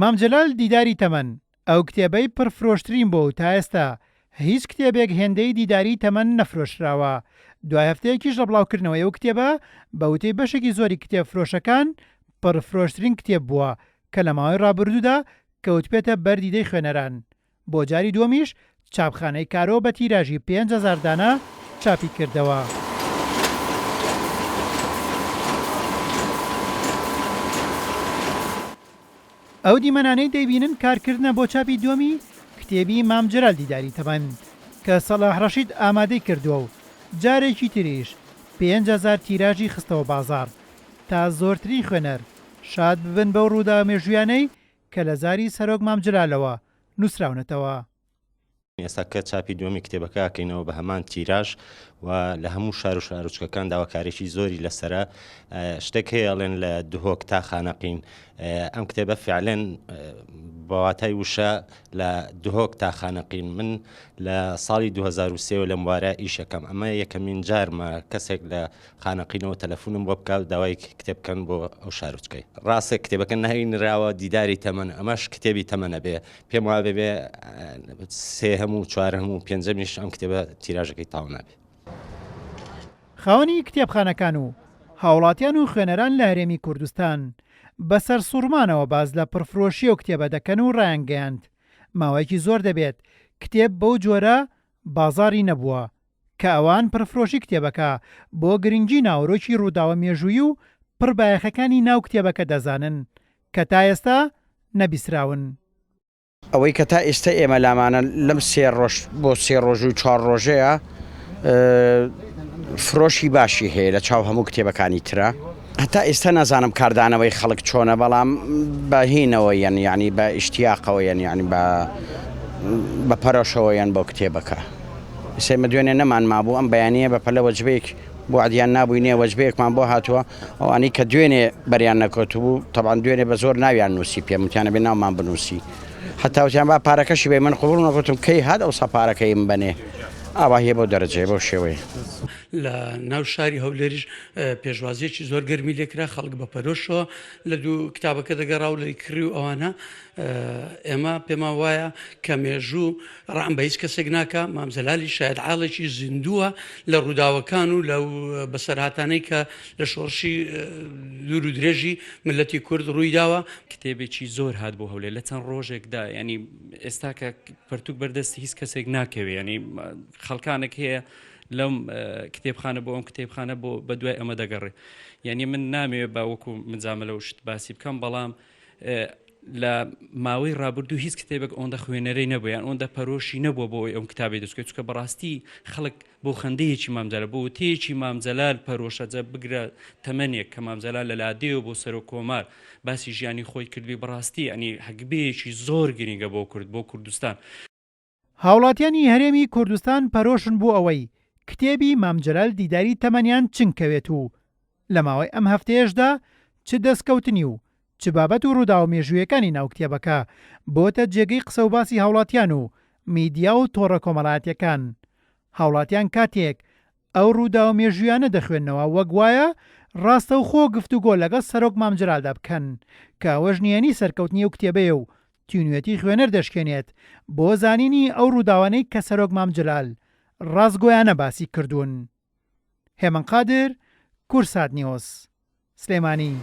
مام جەلال دیداری تەمەن، ئەو کتێبەی پڕفرۆشترین بووە و تا ئێستا هیچ کتێبێک هێندەی دیداری تەمەن نەفرۆشراوە، دوای هەفتەیەکیش لە بڵاوکردنەوەی ئەو کتێبە، بە وتەی بەشێکی زۆری کتێبفرۆشەکان پڕفرۆشترین کتێب بووە کە لە ماوەی ڕابردوودا کەوتبێتە بەر دیدەی خوێنەران. بۆ جاری دووەمیش چاپخانەی کارۆ بە تیراژی 5000 دانە چاپی کردەوە. ئەو دیمەنانەی دەیبینن کارکردنە بۆ چاپی دووەمی کتێبی مام جەلال دیداری تەمەن کە سەڵاح ڕەشید ئامادەی کردووە و جارێکی تریش 5000 تیراژی خستەوە بازاڕ تا زۆرترین خوێنەر شاد ببن بەو ڕووداوە مێژوویانەی کە لە زاری سەرۆک مام جەلالەوە نووسراونەتەوە. ئێستا کە چاپی دووەمی کتێبەکە ئەکەینەوە بە هەمان تیراژ و لە هەموو شار و شارۆچکەکان داواکاریی زۆری لەسەرە شتێک هەیە ئەڵێن لە دهۆک تا خانەقین ئەم کتێبە فعلەن بە واتای وشە لە دهۆک تا خانەقین من لە ساڵی 2023 لەم وارە ئیشەکەم ئەمە یەکەمین جارمە کەسێک لە خانەقینەوە تەلەفونم بۆ بکا و داوای کتێب بکەن بۆ ئەو شارۆچکەی. ڕاستە کتێبەکە ناوی نراوە دیداری تەمەن ئەمەش کتێبی تەمەنە بێ پێم وابێ بێ سێهەم و چوارەم و پێنجەمیش ئەم کتێبە تیراژەکەی تاو نابێ. خاوەنی کتێبخانەکان و هاوڵاتیان و خوێنەران لە هەرێمی کوردستان بە سەرسوڕمانەوە باس لە پڕفرۆشی ئەو کتێبە دەکەن و ڕایانگەیاند ماوەیەکی زۆر دەبێت کتێب بەو جۆرە بازاڕی نەبووە کە ئەوان پڕفرۆشی کتێبەکە بۆ گرنگی ناوەرۆکی ڕووداوە مێژوویی و پڕ بایەخەکانی ناو کتێبەکە دەزانن کە تا ئێستا نەبیستراون. ئەوەی کە تا ئێستا ئێمە لامانە لەم سێ ڕۆژ بۆ سێ ڕۆژ و چوار ڕۆژەیە فرۆشی باشی هەیە لە چاو هەموو کتێبەکانی ترە هەتا ئێستا نازانم کاردانەوەی خەڵک چۆنە بەڵام بە هینەوە یەن یعنی بە ئیشتیاقەوە یەن یعنی بە بە پەرۆشەوە یەن بۆ کتێبەکە. ئێستا ئێمە دوێنێ نەمان مابوو ئەم بەیانییە بە پەلە وەجبەیەک بۆ عەدیان نابووینێ وەجبەیەکمان بۆ هاتووە ئەوانەی کە دوێنێ بەریان نەکەوتبوو تەبعەن دوێنێ بە زۆر ناویان نووسی پێم وتیان ئەبێ ناومان بنووسی هەتا وتیان با پارەکەشی بەی من قبوڵ نەکردم کەی هات ئەوسا پارەکەیم بەنێ ئاوا هەیە بەو دەرەجەیە بەو شێوەیە. لە ناو شاری هەولێریش پێشوازییەکی زۆر گەرمی لێکرا، خەڵک بە پەرۆشەوە لە دوو کتابەکە دەگەڕا و دەیکڕی و ئەوانە. ئێمە پێمان وایە کە مێژوو ڕەحم بە هیچ کەسێک ناکا، مام جەلالی شایەتحاڵێکی زیندووە لە ڕووداوەکان و لەو بەسەرهاتانەی کە لە شۆڕشی دوور و درێژی میللەتی کورد ڕوویداوە. کتێبێکی زۆر هات بۆ هەولێر لە چەند ڕۆژێکدا، یانی ئێستا کە پەرتوک بەردەستی هیچ کەسێک ناکەوێ، یانی خەڵکانێک هەیە لەم کتێبخانە بۆ ئەم کتێبخانە بۆ بە دوای ئەمە دەگەڕێ، یانی من نامەوێ بە وەکو مجاملە و شت باسی بکەم، بەڵام لە ماوەی ڕابردوو هیچ کتێبێک ئەوەندە خوێنەرەی نەبوو یان ئەوەندە پەرۆشی نەبووە بۆ ئەوەی ئەم کتابی دەستکەوێت چونکە بەڕاستی خەڵک بۆ خەندەیەکی مام جەلال بۆ وتەیەکی مام جەلال پەرۆشە جا بگرە تەمەنێک کە مام جەلال لە لادێوە بۆ سەرۆک کۆمار باسی ژیانی خۆی کردبی بەڕاستی ئەنی هەگبەیەکی زۆر گرنگە بۆ کورد بۆ کوردستان. هاوڵاتیانی هەرێمی کوردستان پەرۆشن بۆ ئەوەی کتێبی مام جەلال دیداری تەمەنیان چنگ کەوێت و لە ماوەی ئەم هەفتەیەشدا چ دەستکەوتنی و چ بابەت و ڕووداوە مێژوویەکانی ناو کتێبەکە بۆتە جێگەی قسەوباسی هاوڵاتیان و میدیا و تۆڕە کۆمەڵایەتیەکان. هاوڵاتیان کاتێک ئەو ڕووداوە مێژوویانە دەخوێننەوە وەک وایە ڕاستەوخۆ گفتوگۆ لەگەڵ سەرۆک مام جەلالدا بکەن کە ئەوەش نهێنی سەرکەوتنی ئەو کتێبەیە و تینوێتی خوێنەر دەشکێنێت بۆ زانینی ئەو ڕووداوانەی کە سەرۆک مام جەلال ڕاستگۆیانە باسی کردوون. هێمن قادر، کوردسات نیوز، سلێمانی.